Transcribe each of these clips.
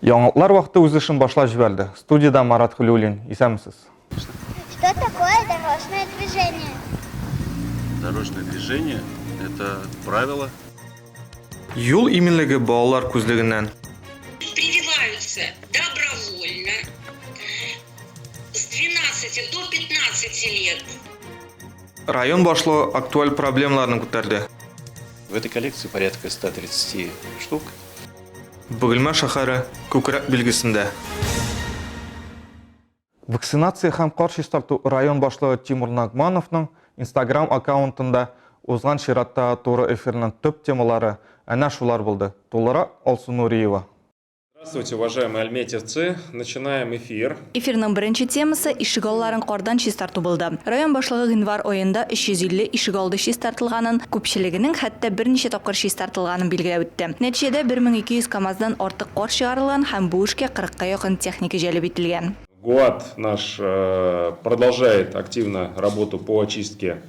Яңалыклар вакыты үз эшен башлап җибәрде. Студиядә Марат Хәлиуллин. Исәнмесез. Что такое дорожное движение? Дорожное движение – это правила. Юл иминлеге балалар күзлегеннән. Прививаются добровольно с 12 до 15 лет. Район башлыгы актуаль проблемаларны күтәрде. В этой коллекции порядка 130 штук. Бөгелмә шәһәре күкрәк билгесендә. Вакцинация һәм кар чистарту район башлыгы Тимур Нагмановның Instagram аккаунтында узган чираттагы туры эфирның төп темалары әнә шулар булды. Тулырак Алсу Нуриева. Здравствуйте, уважаемые альметьевцы. Начинаем эфир. Эфирның беренче темасы ишегалларын кардан чистарту булды. Район башлыгы гыйнвар аенда 350 ишегалды чистартылганын, күпчелегенең хәтта берничә тапкыр чистартылганын билгеләп үтте. Нәтиҗәдә 1200 КАМАЗдан артык кар чыгарылган һәм бу эшкә 40 ка якын техника җәлеп ителгән. ГУАД наш э, продолжает активно работу по очистке.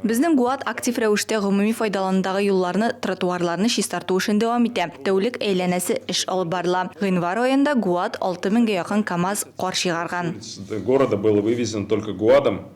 Безнең ГУАД актив рәвештә гомуми файдаланудагы юлларны, тротуарларны чистарту эшен дәвам итә. Тәүлек әйләнәсе эш алып барыла. Гыйнвар аенда ГУАД 6 меңгә якын КАМАЗ кар чыгарган. Города было вывезено только ГУАДом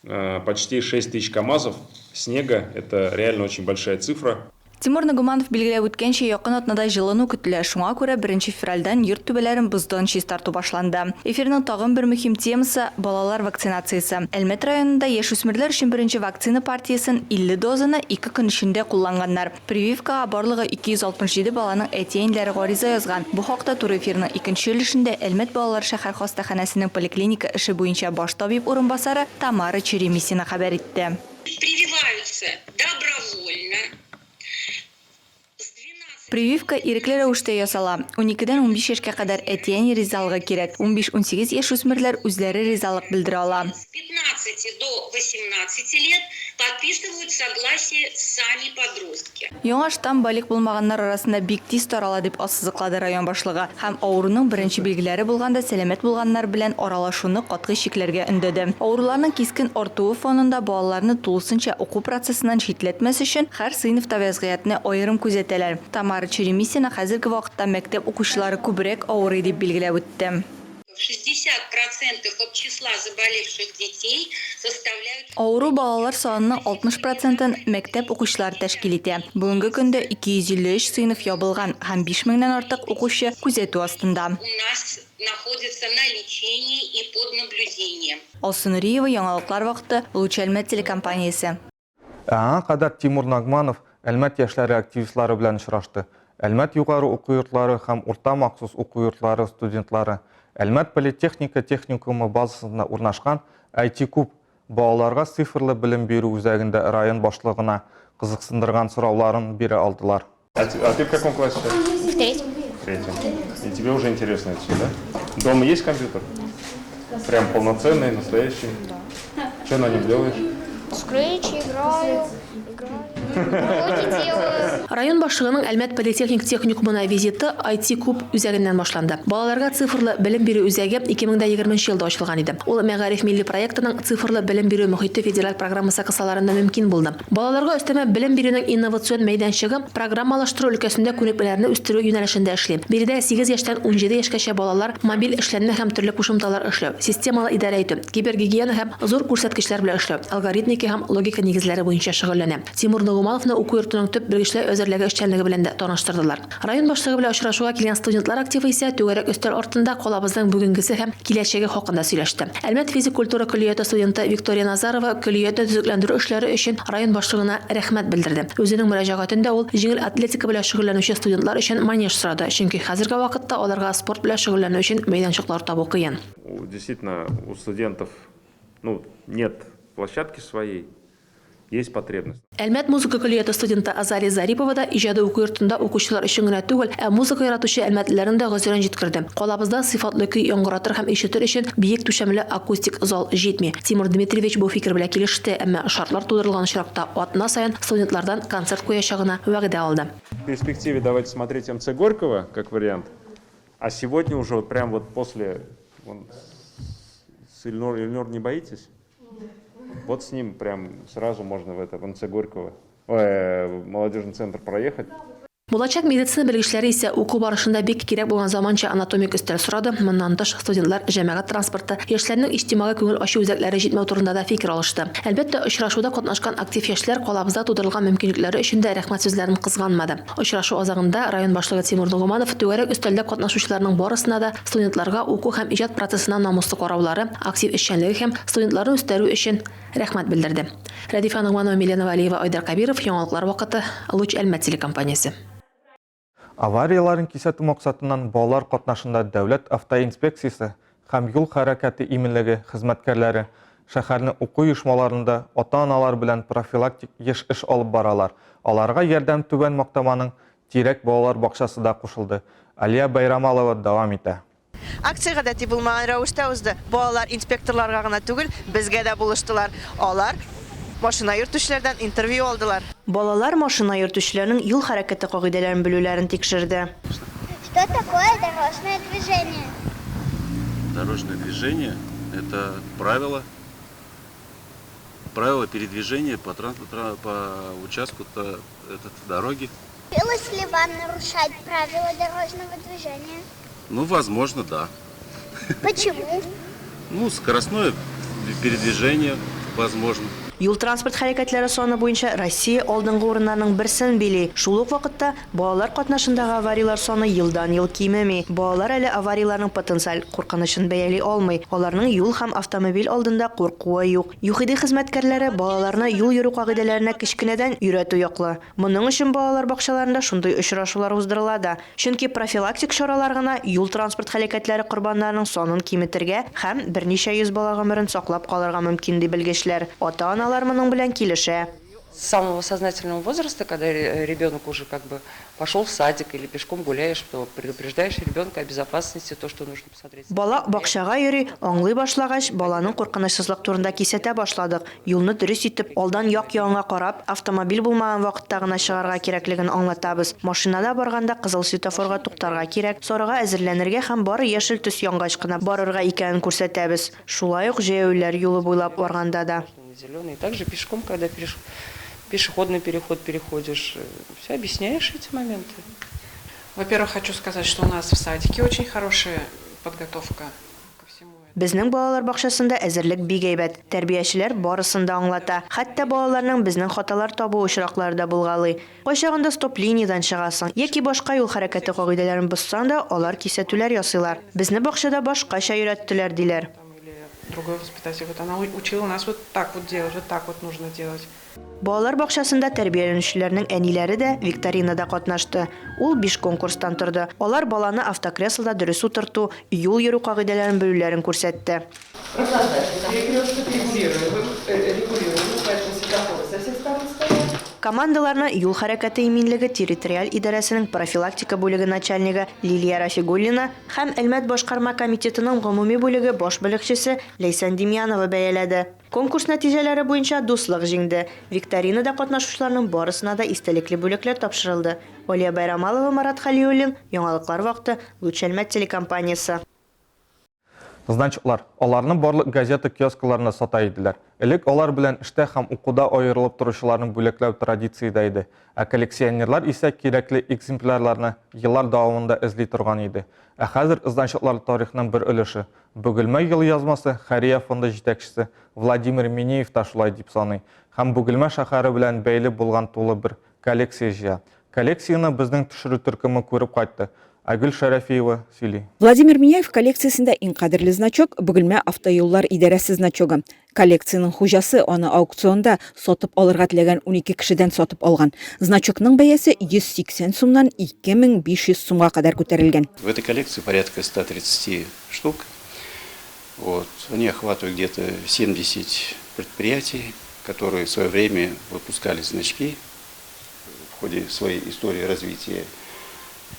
э, почти 6 тысяч КАМАЗов снега. Это реально очень большая цифра. Тимур Нагуманов билгеләп үткәнчә, якын атнада җылыну көтелә, шуңа күрә беренче февральдән йорт түбәләрен боздан чистарту башланды. Эфирның тагын бер мөһим темасы, балалар вакцинациясе. Әлмәт районында яшүсмерләр өчен беренче вакцина партиясен, 50 дозаны, ике көн эчендә кулланганнар. Прививкага барлыгы 267 баланың әти-әниләре гариза язган. Бу хакта туры эфирның икенче өлешендә Әлмәт балалар шәһәр хастаханәсенең поликлиника эше буенча баш табиб урынбасары Тамара Черемисина хәбәр итте. Прививаются добровольно. С 12 Прививка ирекле рәвештә ясала. Уникедән 15 яшькә кадәр әти-әни ризалыгы кирәк. 15-18 яшүсмерләр үзләре ризалык белдерә ала. С 15 до 18 лет подписывают согласие сами подростки. Яңа штамм балигъ булмаганнар арасында бик тиз тарала, дип ассызыклады район башлыгы һәм авыруның беренче билгеләре булганда сәламәт булганнар белән аралашуны катгый чикләргә өндәде. Авыруларның кискен артуы фонында балаларны тулысынча уку процессыннан читләтмәс өчен һәр сыйныфта вәзгыятьне аерым күзәтәләр. Тамара Черемисина хәзерге вакытта мәктәп укучылары күбрәк авырый дип билгеләп үтте. 60 процентов от числа заболевших детей составляют Авыру балалар санының 60 процентын мәктәп укучылары тәшкил итә. Бүгенге көндә 253 сыйныф ябылган һәм 5 меңнән артык укучы күзәтү астында. У нас находятся на лечении и под наблюдением. Алсу Нуриева, Яңалыклар вакыты, Луч Әлмәт телекомпаниясе. Ә аңа кадәр Тимур Нагманов Әлмәт яшьләре активистлары белән очрашты. Әлмәт югары уку йортлары һәм урта махсус уку йортлары студентлары Әлмәт политехника техникумы базасында урнашкан IT-куб балаларга цифрлы белем бирү үзәгендә район башлыгына кызыксындырган сорауларын бирә алдылар. А ты в каком классе сейчас? В третьем. В третьем. И тебе уже интересно это все, да? Дома есть компьютер? Прям полноценный, настоящий? Да. Что на нем делаешь? Скретч играю, играю, уроки делаю. Район башлыгының Әлмәт политехник техникумына визиты IT-куб үзәгеннән башланды. Балаларга цифрлы белем бирү үзәге 2020 нче елда ачылган иде. Ул Мәгариф милли проектының Цифрлы белем бирү мохите федераль программасы кысаларында мөмкин булды. Балаларга өстәмә белем бирүнең инновацион мәйданчыгы программалаштыру өлкәсендә күнекмәләрне үстерү юнәлешендә эшли. Биредә сигез яшьтән 17 яшькәчә балалар мобиль эшләнмә һәм төрле кушымталар эшләү, системалы идарә итү, кибергигиена һәм зур күрсәткечләр белән эшләү, алгоритмика һәм логика нигезләре буенча шөгыльләнә. Тимур Ногумановны уку йортының төп белгечләр әзерләге эшчәнлеге белән дә таныштырдылар. Район башлыгы белән очрашуга килгән студентлар активы исә түгәрәк өстәл артында калабызның бүгенгесе һәм киләчәге хакында сөйләште. Әлмәт физик культура көллияте студенты Виктория Назарова көллиятне төзекләндерү эшләре өчен район башлыгына рәхмәт белдерде. Үзенең мөрәҗәгатендә ул җиңел атлетика белән шөгыльләнүче студентлар өчен манеж сорады, чөнки хәзерге вакытта аларга спорт белән шөгыльләнү өчен мәйданчыклар табу кыен. Действительно, у студентов, ну, нет площадки своей, есть потребность. Әлмәт музыка көллияте студенты Азалия Зарипова да иҗади уку йортында укучылар өчен генә түгел, ә музыка яратучы әлмәтлеләрнең дә гозерен җиткерде. Калабызда сыйфатлы көй яңгыратыр һәм ишетер өчен биек түшәмле акустик зал җитми. Тимур Дмитриевич бу фикер белән килеште, әмма шартлар тудырылган очракта атна саен студентлардан концерт куячагына вәгъдә алды. В перспективе давайте смотреть МЦ Горького как вариант. А сегодня уже вот прям вот после вон, с Ильнур, Ильнур не боитесь? Вот с ним прям сразу можно в это, в МЦ Горького, ой, в молодежный центр проехать. Булачак медицина белгечләре исә уку барышында бик кирәк булган заманча анатомик өстәл сорады. Моннан тыш, студентлар җәмәгать транспорты, яшьләрнең иҗтимагый күңел ачу үзәкләре җитмәү турында да фикер алышты. Әлбәттә, очрашуда катнашкан актив яшьләр калабызда тудырылган мөмкинлекләре өчен дә рәхмәт сүзләрен кызганмады. Очрашу азагында район башлыгы Тимур Ногуманов түгәрәк өстәлдә катнашучыларның барысына да студентларга уку һәм иҗат процессына намуслы караулары, актив эшчәнлеге һәм студентларны үстерү өчен Рәхмәт белдерде. Рәдифә Ногманова, Милена Вәлиева, Айдар Кәбиров, Яңалыклар вакыты, Луч Әлмәт телекомпаниясе. Аварияләрен кисәтү максатыннан балалар катнашында Дәүләт автоинспекциясе һәм юл хәрәкәте иминлеге хезмәткәрләре шәһәрнең уку оешмаларында ата-аналар белән профилактик еш эш алып баралар. Аларга ярдәм Түбән Мактаманың Тирәк балалар бакчасы да кушылды. Алия Бәйрамалова дәвам итә. Акция гадәти булмаган рәвештә узды. Балалар инспекторларга гына түгел, безгә дә булыштылар. Алар машина йөртүчеләрдән интервью алдылар. Балалар машина йөртүчеләрнең юл хәрәкәте кагыйдәләрен белүләрен тикшерде. Что такое дорожное движение? Дорожное движение – это правила, правила передвижения по, по участку этот, дороги. Приходилось ли вам нарушать правила дорожного движения? Ну, возможно, да. Почему? Ну, скоростное передвижение, возможно. Юл-транспорт һәлакәтләре саны буенча Россия алдынгы урыннарның берсен били. Шул ук вакытта балалар катнашындагы аварияләр саны елдан-ел кимеми. Балалар әле аварияләрнең потенциаль куркынычын бәяли алмый. Аларның юл һәм автомобиль алдында куркуы юк. ЮХИДИ хезмәткәрләре балаларны юл йөрү кагыйдәләренә кечкенәдән өйрәтү яклы. Моның өчен балалар бакчаларында шундый очрашулар уздырыла да. Чөнки профилактик чаралар гына юл-транспорт һәлакәтләре корбаннарының санын киметергә һәм берничә йөз бала гомерен саклап калырга мөмкин, ди белгечләр. Ата-аналар моның белән килешә. С самого сознательного возраста, когда ребенок уже как бы пошел в садик или пешком гуляешь, то предупреждаешь ребенка о безопасности, то, что нужно посмотреть. Бала бакчага йөри, аңлый башлагач, баланың куркынычсызлык турында кисәтә башладык. Юлны дөрес итеп, алдан як-ягыңа карап, автомобиль булмаган вакытта гына чыгарга кирәклеген аңлатабыз. Машинада барганда кызыл светофорга туктарга кирәк, сарыга әзерләнергә һәм бары яшел төс янгач кына барырга икәнен күрсәтәбез. Шулай ук җәяүлеләр юлы буйлап барганда да. Зеленый. Также пешком, когда пешеходный переход переходишь, все объясняешь эти моменты. Во-первых, хочу сказать, что у нас в садике очень хорошая подготовка ко всему. Безнең балалар бакчасында әзерлек бик әйбәт. Тәрбиячеләр барысын да аңлата. Хәтта балаларның безнең хаталар табу очраклары да булгалый. Кайчагында стоп-линиядән чыгасың яки башка юл хәрәкәте кагыйдәләрен бозсаң да, алар кисәтүләр ясыйлар. Безне бакчада башкача өйрәттеләр, диләр. Другой воспитатель, вот она учила нас вот так вот делать, вот так вот нужно делать. Балалар бакчасында тәрбияләнүчеләрнең әниләре дә викторинада катнашты. Ул биш конкурстан торды. Алар баланы автокреслода дөрес утырту, юл йөрү кагыйдәләрен белүләрен күрсәтте. Равнозначно перекресток регулируемый, регулируемый, поэтому светофоры со всех сторон стоят. Командаларны юл хәрәкәте иминлеге территориаль идарәсенең профилактика бүлеге начальнигы Лилия Рафигуллина һәм Әлмәт башкарма комитетының гомуми бүлеге баш белекчесе Ләйсән Демьянова бәяләде. Конкурс нәтиҗәләре буенча Дуслык җиңде. Викторинада катнашучыларның барысына да истәлекле бүләкләр тапшырылды. Алия Байрамалова, Марат Хәлиуллин, Яңалыклар вакыты, Луч Әлмәт телекомпаниясе. Значоклар. Аларны барлык газета киоскларында сата иделәр. Элек алар белән эштә һәм укуда аерылып торучыларны бүләкләү традиция дә иде. Ә коллекционерлар исә кирәкле экземплярларны еллар дәвамында эзли торган иде. Ә хәзер значоклар тарихның бер өлеше. Бөгелмә елъязмасы хәйрия фонды җитәкчесе Владимир Минеев та шулай дип саный һәм Бөгелмә шәһәре белән бәйле булган тулы бер коллекция җыя. Коллекцияне безнең төшерү төркеме күреп кайтты. Айгөл Шәрәфиева сөйли. Владимир Миняев коллекциясендә иң кадерле значок, Бөгелмә автоюллар идарәсе значогы. Коллекциянең хуҗасы аны аукционда сатып алырга теләгән 12 кешедән сатып алган. Значокның бәясе 180 сумнан 2500 сумга кадәр күтәрелгән. В этой коллекции порядка 130 штук. Вот. Они охватывают где-то 70 предприятий, которые в свое время выпускали значки в ходе своей истории развития.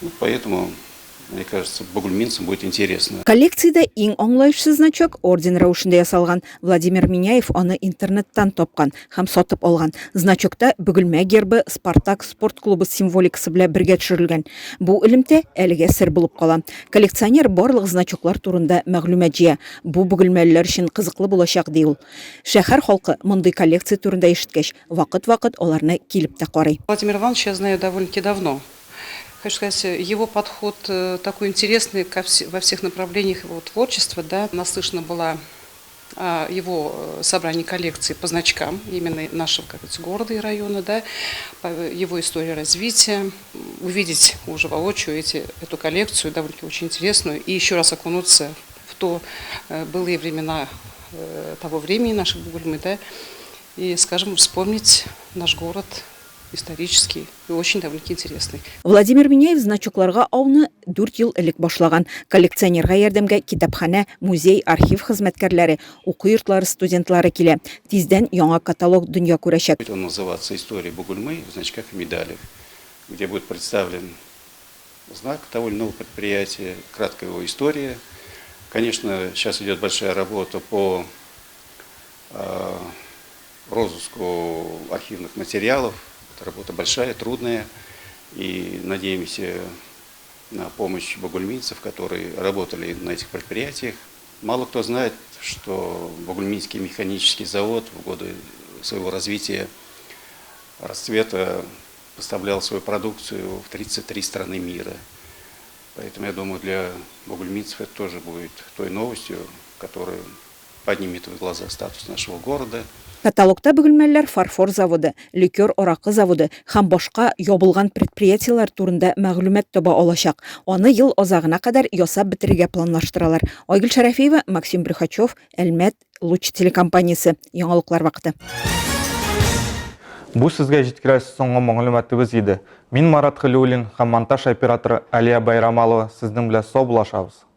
Ну, поэтому, мне кажется, бугульминцам будет интересно. Коллекциядә иң аңлаешсыз значок орден рәвешендә ясалган. Владимир Миняев аны интернеттан тапкан һәм сатып алган. Значокта Бөгелмә гербы Спартак спорт клубы символикасы белән бергә төшерелгән. Бу элемтә әлегә сер булып кала. Коллекционер барлык значоклар турында мәгълүмат җыя. Бу бөгелмәлеләр өчен кызыклы булачак, ди ул. Шәһәр халкы мондый коллекция турында ишеткәч, вакыт-вакыт аларны килеп тә карый. Владимир Иванович я знаю довольно-таки давно. Хочу сказать, его подход э, такой интересный во всех направлениях его творчества. Да. Наслышана была его э, собрании коллекции по значкам именно нашего как говорится, города и района, да, его истории развития, увидеть уже воочию эти, эту коллекцию, довольно-таки очень интересную, и еще раз окунуться в то э, былые времена э, того времени нашей Бугульмы, да, и, скажем, вспомнить наш город исторический и очень довольно-таки интересный. Владимир Миняев значокларга ауны дүрт ел элек башлаган. Коллекционерга ярдәмгә китапханә, музей, архив хезмәткәрләре, уку йортлары студентлары килә. Тиздән яңа каталог дөнья күрәчәк. Будет он называться «История Бугульмы в значках и медалях», где будет представлен знак того или иного предприятия, краткая его история. Конечно, сейчас идет большая работа по э, розыску архивных материалов. Это работа большая, трудная. И надеемся на помощь бугульминцев, которые работали на этих предприятиях. Мало кто знает, что Бугульминский механический завод в годы своего развития, расцвета поставлял свою продукцию в 33 страны мира. Поэтому, я думаю, для бугульминцев это тоже будет той новостью, которая поднимет в глаза статус нашего города. Каталогта бөгелмәлеләр фарфор заводы, ликер-аракы заводы һәм башка ябылган предприятиеләр турында мәгълүмат таба алачак. Аны ел азагына кадәр ясап бетерергә планлаштыралар. Айгөл Шәрәфиева, Максим Брюхачев, Әлмәт, Луч телекомпаниясе. Яңалыклар вакыты. Бу сезгә җиткерәсе соңгы мәгълүматыбыз иде. Мин Марат Хәлиуллин һәм монтаж операторы Алия Байрамалова сезнең белән саубуллашабыз.